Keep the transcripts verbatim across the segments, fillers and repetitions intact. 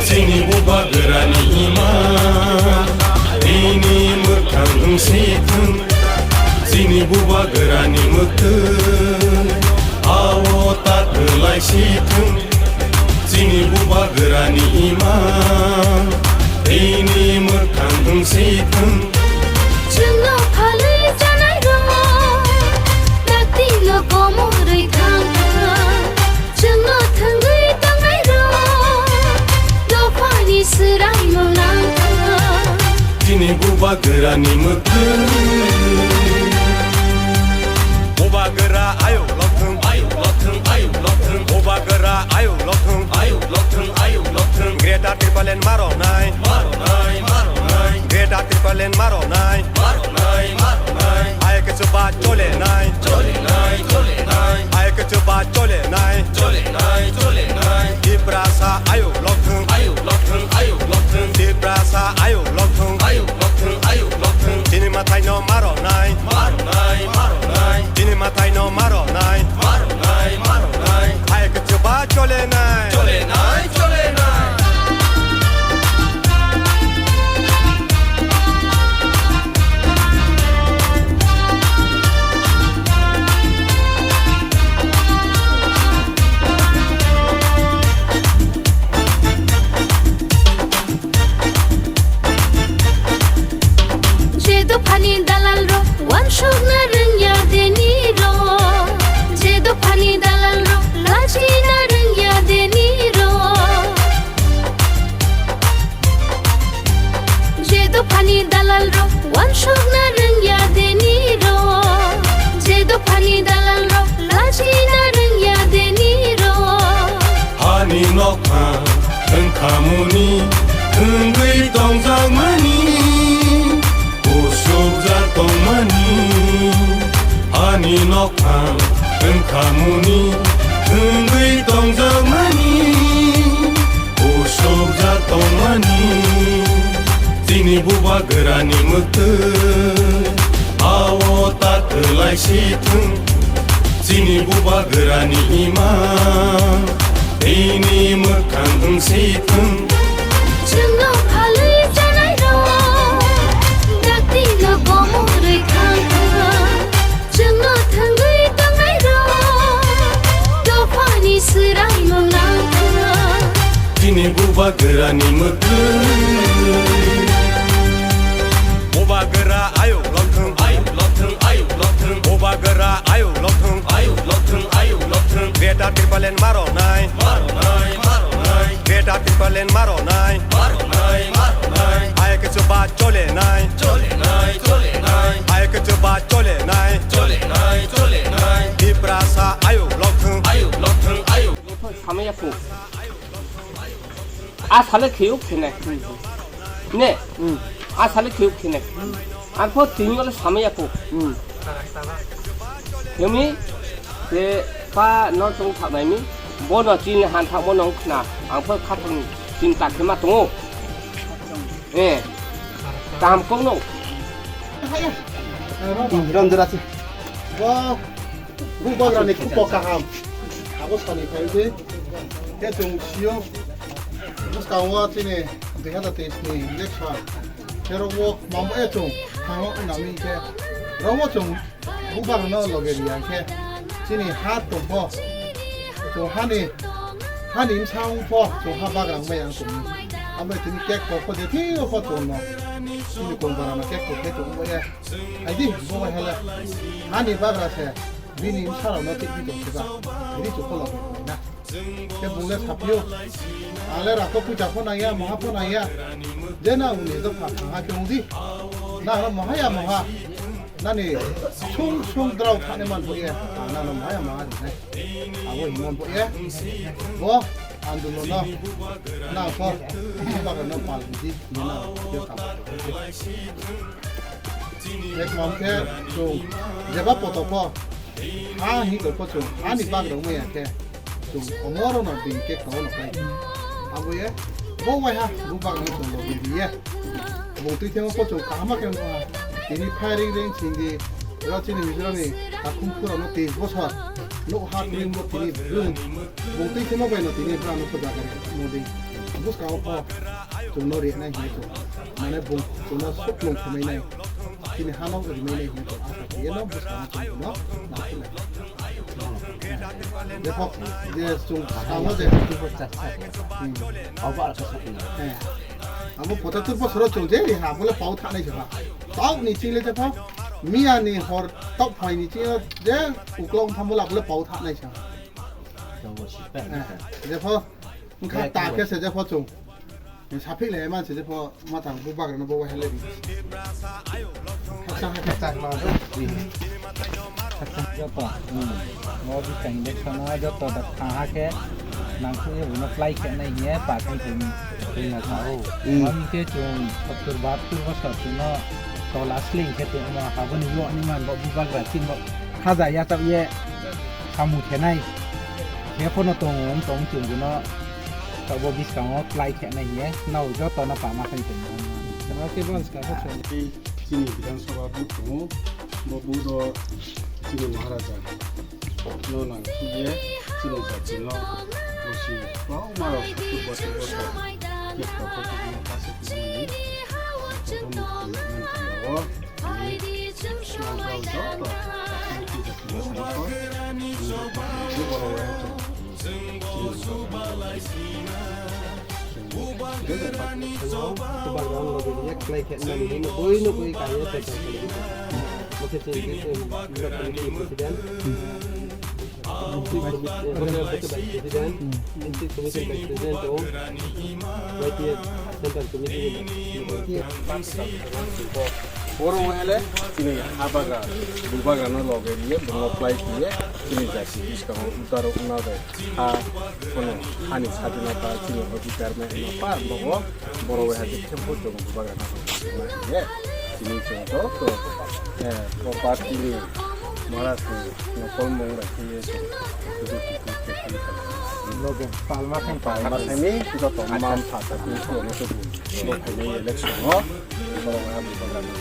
Chini bubagrani ima, bini mwkhang wngsi thung. Chini bubagrani mwktwi, ao ta kwlai si thung. Chini bubagrani ima, bini mwkhang wngsi thung. Chwngno phalwi chanai rok, dakti no komorwi thang thang. Chwngno thwngwi tongnai rok, dophani swraimung nang thang. Chini bubagrani mwktwi. Bubagra ayuk lokthung, ayuk lokthung, ayuk lokthung. Bubagra ayuk lokthung, ayuk lokthung, ayuk lokthung. Greater Tipraland maronai, maronai, maronai. Greater Tipraland maronai, maronai, maronai. Ayuk chuba cholenai, cholenai, cholenai. Ayuk chuba cholenai, cholenai, cholenai. Tiprasa ayuk lokthung, ayuk lokthung, ayuk lokthung. Tiprasa ayuk lokthung, ayuk lokthung, ayuk lokthung. Chini mathai no maronai, maronai, maronai. Chini mathai no maronai, maronai, maronai. Ayuk chuba cholenai, cholenai, cholenai. Je dophani dalal rok, wansukna rwngya deni rok. Je dophani dalal rok, lachina rwngya deni rok. Je dophani dalal rok, wansukna rwngya deni rok. Je dophani dalal rok, lachina rwngya deni rok. Hani nokha wngkhamuni, wngwi tongjakmani, usukjak tongmani. Hani nokha wngkhamuni, wngwi tongjakmani, usukjak tongmani. Chini bubagrani mwktwi, ao ta kwlai si thung. Chini bubagrani ima, bini mwkhang wngsi thung. Chwngno phalwi chanai rok, dakti no komorwi thang thang. Chwngno thwngwi tongnai rok, dophani swraimung nang thang. Chini bubagrani mwktwi. Bubagra ayuk lokthung, ayuk lokthung, ayuk lokthung. Bubagra ayuk lokthung, ayuk lokthung, ayuk lokthung. Greater Tipraland maronai, maronai, maronai. Greater Tipraland maronai, maronai, maronai. Ayuk chuba cholenai, cholenai, cholenai. Ayuk chuba cholenai, cholenai, cholenai. Tiprasa ayuk lokthung, ayuk lokthung, ayuk. Samaya pu. A sale khiyuk khene. Ne. Hmm. A sale khiyuk khene. Ang pho tini ole samaya pu. Hmm. Hemi te pa no tong thak nai mi. Bo no chini han thak mo nong khna. Ang pho khaphang chinta khema tongo. Eh. Kaham kong no. Hmm, rom jora si. Wow. Bubagrani khupo kaham. Abo sani phaiwi khe chwng sio bwskango chini dui hazar teis ni election. Khe rokbo mambo e chwng thango nami khe rokbo chwng bubagrano loge riya khe chini ha tongbo chwng hani hani bwsang pho chwng ha bagrang bai ang tongni. Amo tini kek kokho je thio pho chwngno chini kombarano kek kokhe chwng bai. Aidi, bo bai hala. Ani bagra se, bini bwsarok no tei bidong se ba. Ri chukho lok bai na. Ke bungle sapio. Ale rato puja pho naya, maha pho naya. Je na uni do pha thang ha ke udi. Na no maha ya maha. Nani sung sung drau thane man bo ye. Na no maha ya maha ri nai. Abo himon bo ye. Bo andolono nangkor, bubagrano pal bidi, nina yo kam. Ek mam khe chwng jeba poto pho, ha hi ko pho chwng, ani bagrang maya khe, chwng omoro no din khe kawo no kai. Abo ye, bo wai ha, bubagrano chwng lo bidi ye. Bung twi thema pho chwng kahama khe no ha, tini firing range hindi, ro chini Mizoram ni takhum khura no teis bosor. Nok ha twi mo tini bwrwng. Bo twi khema bai no tini bwrang no pwda kari mo di. Buska o pho chwng no ri nai hinwi chwng. Mane bo chwng no sok lung khumai nai. Tini ha no ri mai nai hinwi chwng asa khe no buska no chwng no na khulai. Jepho je chwng sa o je. Hmm. Obo ar khe sakni. Eh. Abo potatur bosoro chwng je ri ha bole pau tha nai se ha. Tau ni chile jepho. Miya ni hor tau phai ni chile je uklong thambo la bole pau tha nai se ha. Tongo si pen. Eh, jepho, wngkha ta khe se jepho chwng. Saphik le man se jepho matang bubagra no bo hele di. Khaksa khaksa ma. Joto. Hmm. Mo bi tang de sana joto da tha ha khe nang khu ye buno plai khe nai ye pa kai khe ni. Ina sa o. Hmm. Mo mi khe chwng sottur bahattur bosor chwng no tola sling khe tong ma ha boni yo ni man bo bubagra chin bo khaja ya ta ye. Samung khenai. Khe phano tongo, wng tong chwng bono. Tabok bwskango klai khenai hiye. Nao joto no pama khai tong. Nao khe bwskang khe chwng. Tei chini Bidhan Sabha booth tongo. Bo booth o chini Maharaja no nang khiye chini jati no bosi kwbangma rok sottur bosor bosor khe tongkha khe no kasa khe no ni. Joto no khe no khe no. President, District Committee President, District Committee Vice President, District Committee Vice President, Y T F Central Committee. Borok wngkha le chini ha bagra, bubagra no loge riye, borok no plai khiye, chini jati bwskango utaro wngna bai ha, kono hani sadinata chini odhikar ma ema pa, bogo borok wngkha je thempo chwng bubagra no loge riye, chini chwng joto, eh, bo party ni Maharaj ni nokol mung bai khiye chwng. Loge palma thang palma thang ni joto mam pha ta ni ko no to bu. Bo phainai election o. Borok ha bubagra no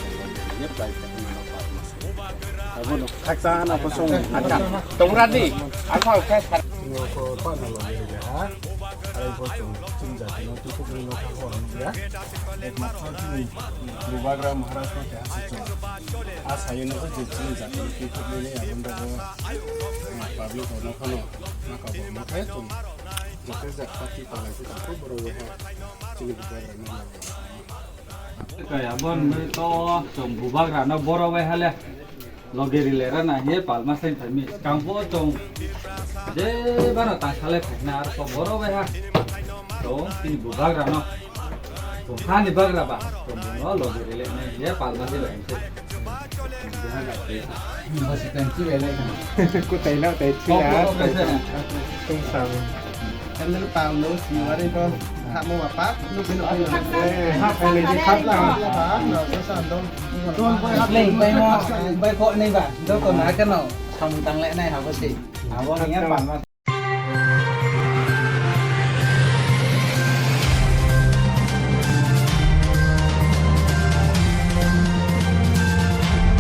ye plai khe no palma se. Abo no khaksa na ko song. Acha, tongra di. Asa khe sar. Ko pa na loge riya ha. Ai bo chung chung ja no tu ku no ka ho no ya. Ek ma thang ni bubagra Maharaj no khe ha se chung. Asa ye no je chung ja no tu ku ni ya bunda bo. Public no phano. Maka bo maka chung. Joto jak party palai se tongkho borok wngkha chini bubagra no. Kaya bon to chwng bubagra no borok bai hale loge rile ra na he palma sai phai mi. Kang bo chwng je bano ta sale phai na ar ko borok bai ha. To chini bubagra no. To hani bagra ba. To no loge rile na he palma sai phai. Kutai no tai chila. Tung sam. Kan lu pau no siwari ko. Hamo apa? Lu kena apa? Eh, ha pele di khap la. Apa? No, sa sa dong. Leng bai mo, bai ko nei ba. Do ko na ka no. Samung tang le nai ha bo si. Abo ni ya pa ma.